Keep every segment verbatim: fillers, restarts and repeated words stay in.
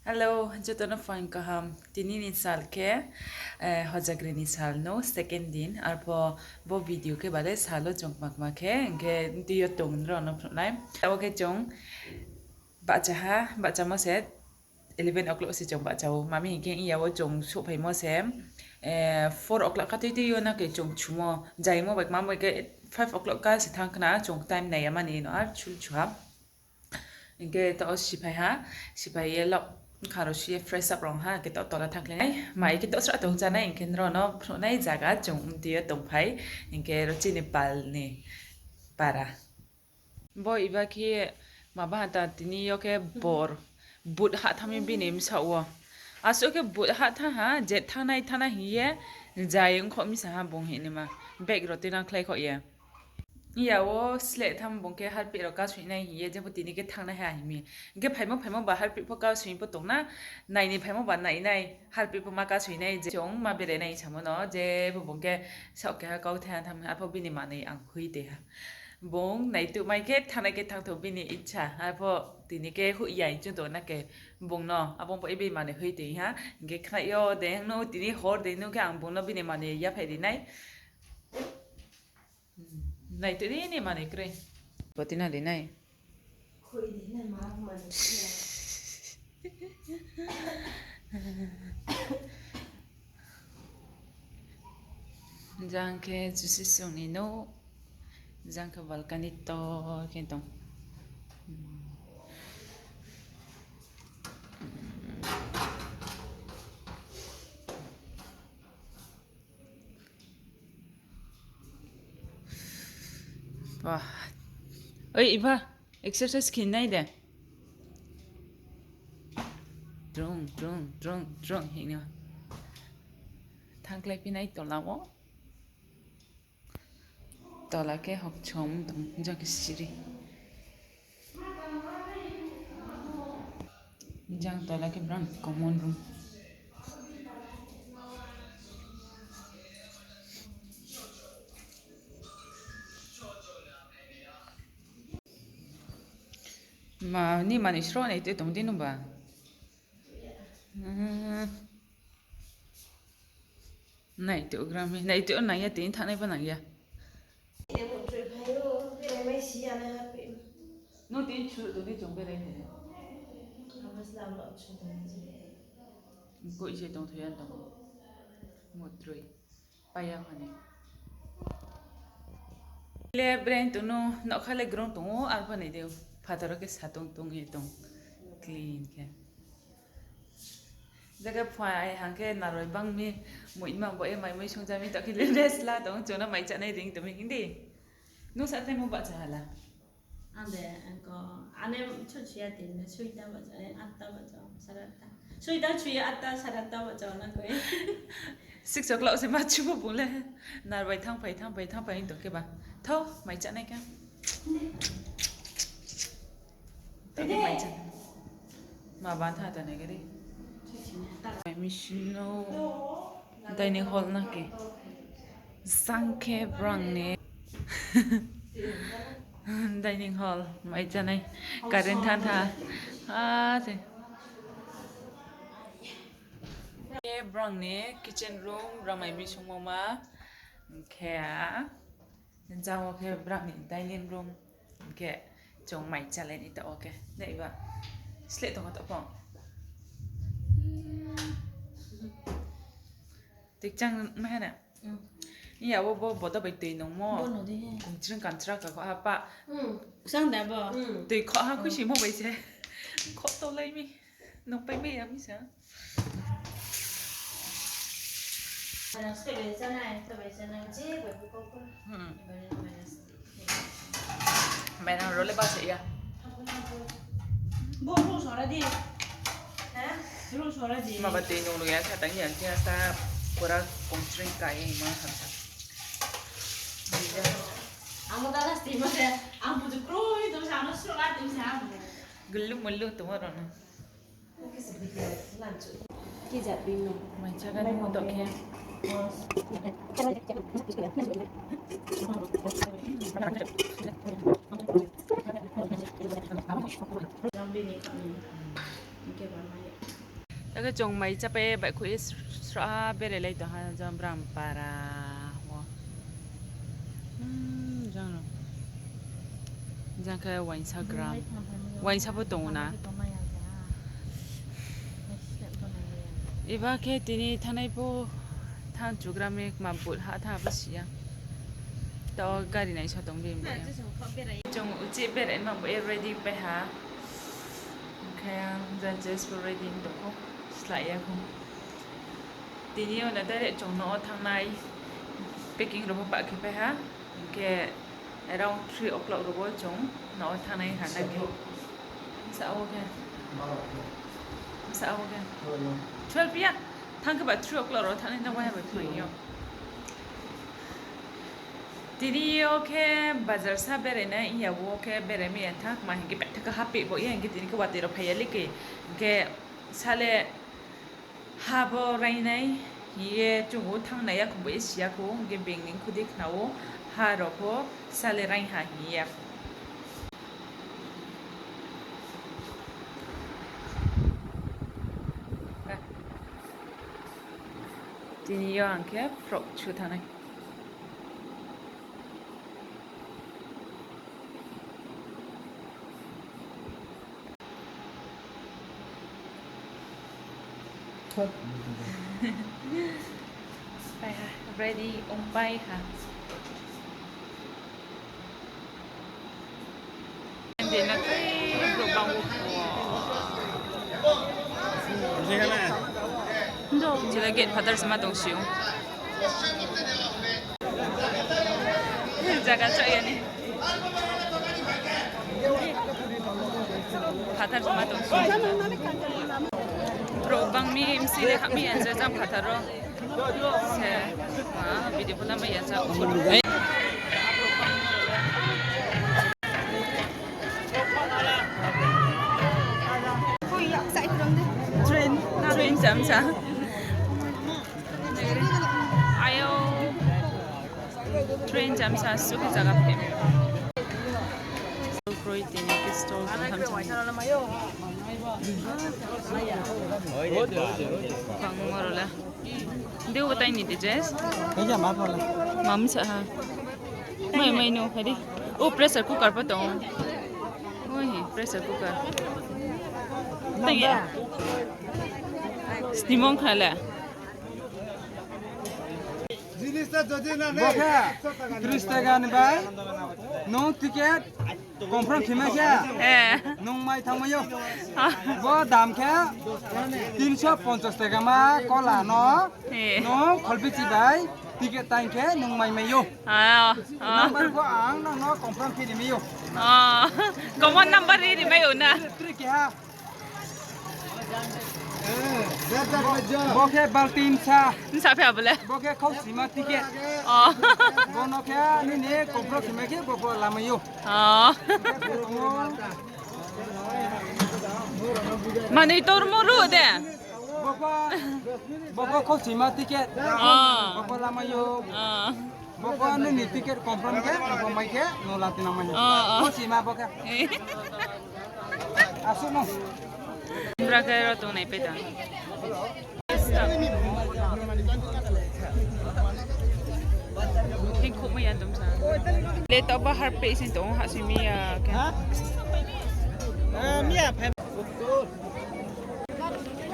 Hello, joto no phaing kaham. Tini ni sal khe, eh, Hojagri ni sal no, second din. Arpho bo video khe bale sal wo chung kma kma khe, hing khe tui yo tong nrao no phnuh nai. Abo khe chung bahcha ha, bahchamo se eleven o'clock se chung bahcha ou. Mami hing khe iya wo chung souhphaimo se, eh, four o'clock ka tui tui yo na khe chung chumo. Jaimo bai kma bai khe five o'clock ka se thanng khna, chung time nai ya mani no ar chul chu ha. Hing khe taoh wo siphai ha, siphai ye lok bkha rao su ye fresh up rao ha, hing khe taoh tola thanngkhlai nai. Mai khe taoh srah tong chánai, hing khe nrao no phnuh nai zaga chung mtui yo tongphai, hing khe ro chini pal ni para. Bo iba khe ma ba ha ta tini yo khe bor, but hah thanng mi bini bsaoh wo. Asuh khe but hah thanng ha, je thanngnai thanngnai hing ye, jai ongkho mi sa ha bung hing naima. Bag rao tuinang khlai khoh ye. Iya wo sleh tham bung khe harpih rao kasoing nai hing ye, jepho tini khe thanngnai ha hing mi. Hing khe phaimo phaimo ba harpih pho kasoing pho tong na, nai ni phaimo ba nai nai, harpih pho ma kasoing nai, je chung ma bere nai samo no, jepho bung khe saoh keha kau thai ha tham, arpho bini manoi ang hui tei ha. Bung naituh mai khe thanngnai khe thanngthou bini icha, arpho tini khe hoih ya hing chung tong na khe bung no, abo pho bini manoi hui tei ha. Hing khe khnai yo de, no tini hor de, no khe ang bung no bini manoi yaphai ri nai. Naituh di ni manoi kroi. Bo tini ri nai. Jang khe Jisisong ni nouh, jang khe balcony tor khe tong. Ba. Oi, iba, exercise khe nai de. Drung, drung, drung, drung, hing no. Thanngkhlai phi nai tola wo. Tola khe hokchom tong, jang khe siri. Jang tola khe brang common room. Ma, ni manoi sroh nai tui tong di no ba. Hmm. Nai tui gram, nai tui nang ya, tini thanngnai pho nang ya. No tini chu tong di chung berai nai. Koi se tong thoi ya tong. Mutroi. Paya phani. Le brain tong no, nokha le grong tong ou, arpho nai de, phathar wo khe satong tong ye tong. Clean khe. Jaga phai hang khe naroi bang mi, moi ma bo e mai moi songja mi, taoh khe le rest la tong, chung no mai chánai ring tong mi hing di. Nung sa tei mo bahcha hala. Ang de, ang ko, ane chu chu ya tin, soita bahcha, eh, atta bahcha, sare atta. Soita chu ya atta, sare atta bahcha na koi. Six o'clock se ma chu bo bung le. Narbai thanngphai, thanngphai, thanngphai hing tong khe ba. Thou, mai chánai khe. Thanngphai mai chá. Ma ba tha ta nai gari. Mai mi sino. Dining hall na khe. Jang khe brang ni. Dining hall, mai chánai. Current tha tha. Ah, se. Khe brang ni kitchen room, brang mai mi songmo ma. Khe a. Jang wo khe brang ni dining room. Khe chung mai chálai ni taoh wo khe. Nai ba. Sleh tong taoh phang. Tikchang mai ha na. Iya wo bo bodo bai tui nungmo. Bo no di he. Kongchring kanchra ka kho ha pa. Sang da bo. Tui kho ha khuisimo bai se. Kho to lai mi. Nung pai mi ya mi sa. Bai nang role ba se ya. Bo rung sora di. Rung sora di. Ma ba tui nung ya kha tang ya khe sa pura kongchring kai ma kha sa. Ang mo dala sti ma se. Ang bu ju kroi tong sa, ang no sro la tong sa. Gulu mulu tong ro no. Mai chaga ni mo to khe. Jambini kami. Oke, bye bye. Takhe chung mai chápai baihkhouh ye sra, sra berailai tong ha, jang Brampara wo. Hmm, jang no. Jang khe uaingsa gram. Uaingsa pho tong ou na. Eba khe tini thanngnai pho thanng chugram ni kma but ha thanng abo si ya. Tao gari nai sa tong di bo ya. Chung uchih berai ma bo ye ready pai ha. Khe ang judges pho ready tong khou, slái ya khou. Tini yo no direct chung no thanngnai, packing rao pho pah khe pai ha. Hing khe around three o'clock rao wo chung no thanngnai ha na khe. Bsa wo khe. Bsa wo khe. Twelve ya. Thanng khe ba three o'clock rao thanngnai na waiha bai phai yo. Tini yo khe bazar sa berai nai ya wo khe berai mai ya thanng ma hing khe betha khe hapeh bo ya hing khe tini khe watoi rao phai ya le khe. Hing khe sale ha bo rainai hing ye chung ou thanngnai ya khou bo ye si ya khou, hing khe being ni khudi khna ou ha rao pho sale raing ha hing ye. Tini yo ang khe frock chu thanngnai. Ready ongpai ha. Chila gate phathar sima tong si ou. Zaga chah ya ni. Phathar sima tong si ou. Brouh bang mi msi le hah mi ya je jang phathar wo. Se, video pho lamai ya jao. Train, train jam sa. Ayo. Train jam sa, suki zaga phe. Kroi tini khe stall tong tham sa. Bangma rao le. Deu batai ni di Jess. Kaya ma phola. Mam sa ha. Mai, mai no, hai di. O, pressure cooker pho tong. Oi, pressure cooker. Tang ya. Snimong kha le. Bo khe tris taka ni bai nung ticket confirm khimai khe nung mai thangmai ou. Bo dam khe tinso ponchas taka ma kola no nung kholbichi bai ticket taing khe nung mai mai ou. Number pho ang nung no confirm khe rimai ou. Common number ri rimai ou na. Tri keha. Bo khe balti msa. Msa phe abo le. Bo khe khausima ticket. Bo no khe nini confirm khimai khe bo pho lamai ou. Manoi tormo ru de. Bo pho khausima ticket. Bo pho lamai ou. Bo pho nini ticket confirm khe, bo mai khe, nung la tinang mai. Khausima bo khe. Asuh no. Bra khe ro tong nai pai tang. Thing khouh mai ya tong sa. Le tao ba har pe sin tong ha si mi ya khe.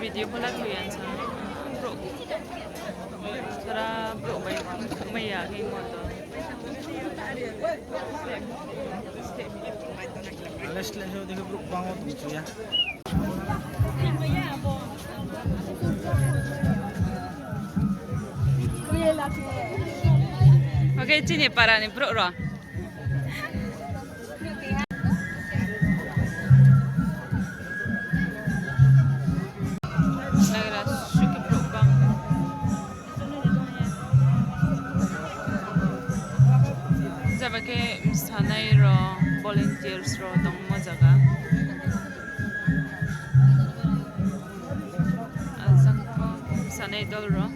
Video pho la thoi ya sa. Brouh. Sara brouh bai mai ya khe mo to. Ale sle so dikhe brouh bang o tong chu ya. Okay, chini para ni brouh rao. Nagra suki brouh bang. Jaba khe msanai rao, volunteers rao tongmo zaga. Ajang pho msanai dol rao.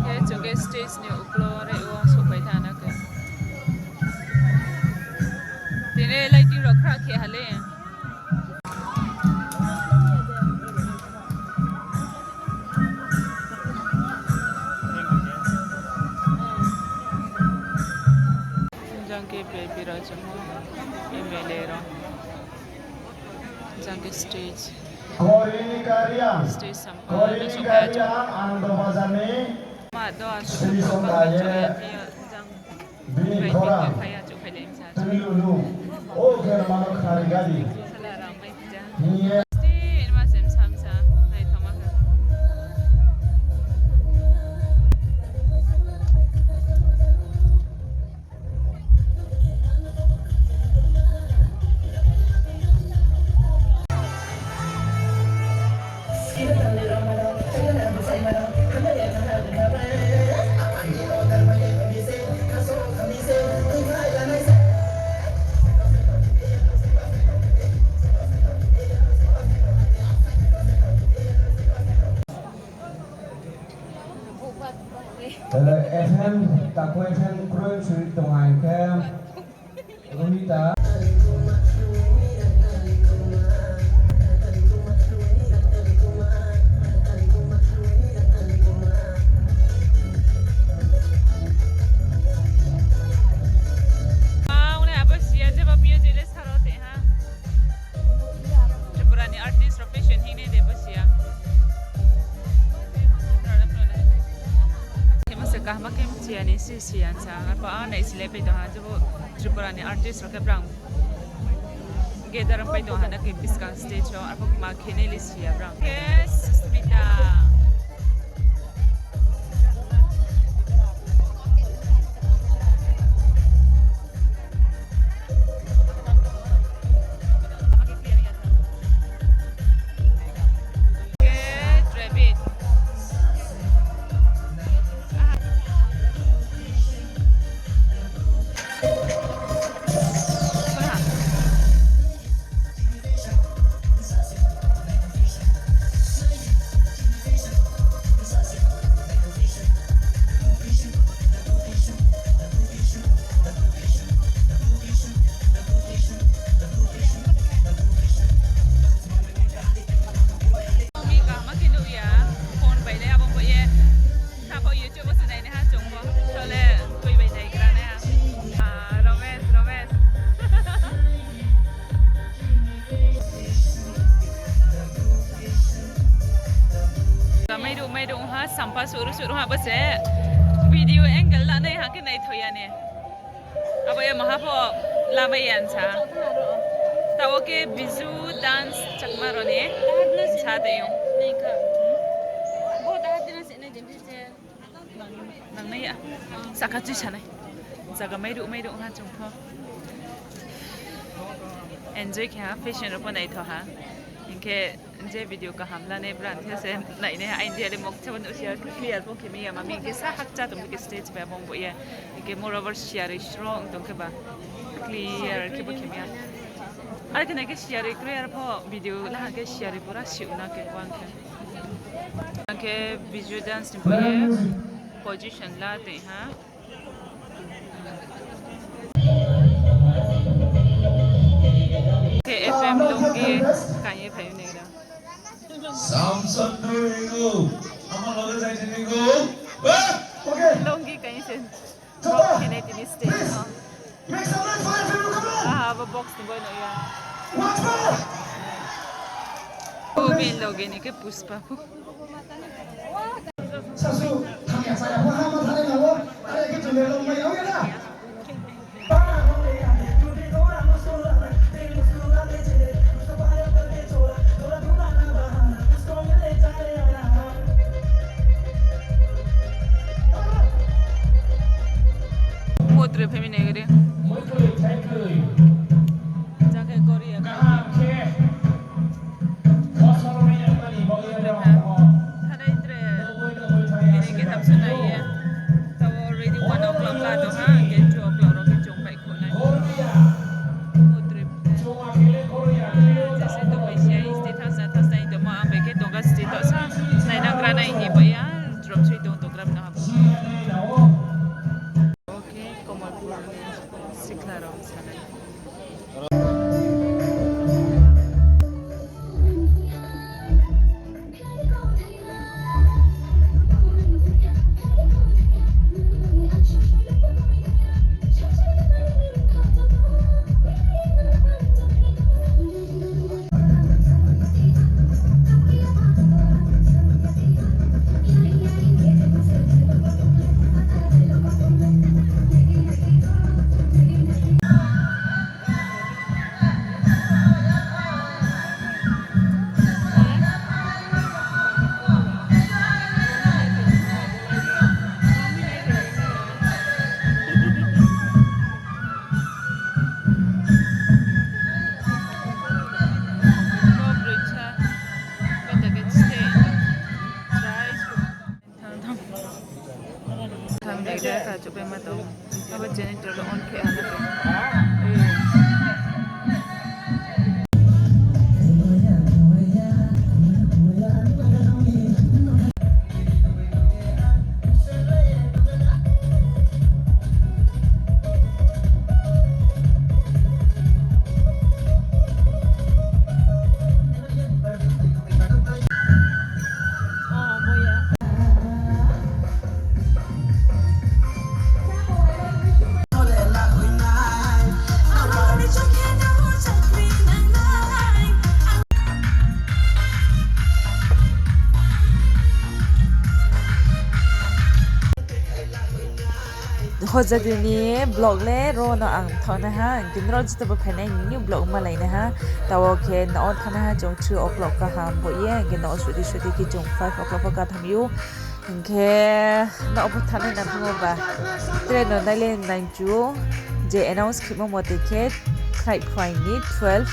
Khe chung khe stage ni uklo re wo souhphai tha na khe. Tini lighting rao khra khe ha le. P P rao chungmo, M L A rao. Jang khe stage. Korini Kariang. Stage sam. Korini Kariang, Anando Bazar ni. Ma do a stage song kha ye. Jang. Bini khorang. Tui lulu. O khe mano khari gari. Sala rang bai tija. Hiye. Stage ma sem sam sa. Nai thoma kha. Athen, takhu athen kroi suri tong ha hing khe, Rohita. Ang nai abo siya jeba music le saro te ha. Tripura ni artist rao fashion hing nai de bo siya. Khe ma se kaham khe mchiya ni si siya sa. Arphuh ang nai sile pai tong ha, jebo Tripura ni artist rao khe brang gather pai tong ha na khe buskang stage rao, arphuh ma khe nai le siya brang. Khe Susmita. Mi kaham khe nuh ya, phone bai le abo bo ye. Kha pho YouTube wo se nai nai ha chung pho. Tole tui bai nai gra nai ha. Ah, Romesh, Romesh. Mairuh, mairuh ha, sampha suhruh, suhruh ha bo se. Video angle la nai ha khe naitho ya ni. Abo ye maha pho lamai ya sa. Taoh wo khe Biju dance Chakma rao ni sa tong ou. Nang nai ya. Saka chui sa nai. Zaga mairuh mairuh ha chung pho. Enjoy khe ha, fashion rao pho naitho ha. Hing khe je video kaham lanai brang the se nainai ha, aini le mokcha bo nuh si ya, clear pho khe mi ya, ma mi hing khe sa hakcha tong khe stage bai bong bo ye. Hing khe moreover siyaroi strong tong khe ba clear khe bo khe mi ya. Are khe nai khe siyaroi kroi, arphuh video la ha khe siyaroi pura siuna khe wang khe. Ang khe Biju dance ni bo ye position la tong ha. Khe F M Lungi kanye phai nai ra. Samson Durigo, ama loge jai thani go. Lungi kanye se. Box khe nai tini stage no. Aha, bo box ni boi no ya. O bini loge ni khe Puspa pho. Moitroi phai mi nai gari. Jang khe Korea. Thanai tre. Kini khe tham sunai ye. Tabo already one o'clock la tong ha. Ma tong, abo generator le on khe ha na tong. Hojagri ni vlog le ro no ang thaoh nai ha, hing khe nrao joto bo phainai new vlog malai nai ha. Taoh khe no thanng nai ha chung three o'clock kaham bo ye, hing khe no sudi sudi khe chung five o'clock pho katham ou. Hing khe no pho thanng nai nangmo ba, train no nai le nai chu, je announce khemo mote khe flight phaing ni twelve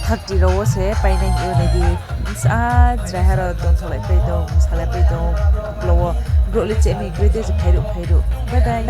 thirty rao wo se painai hing ou nai di. Bsa chraiha rao tongtholai pai tong, salai pai tong, uklau wo brouh le chemi kroi de se phairuh phairuh. Bye bye.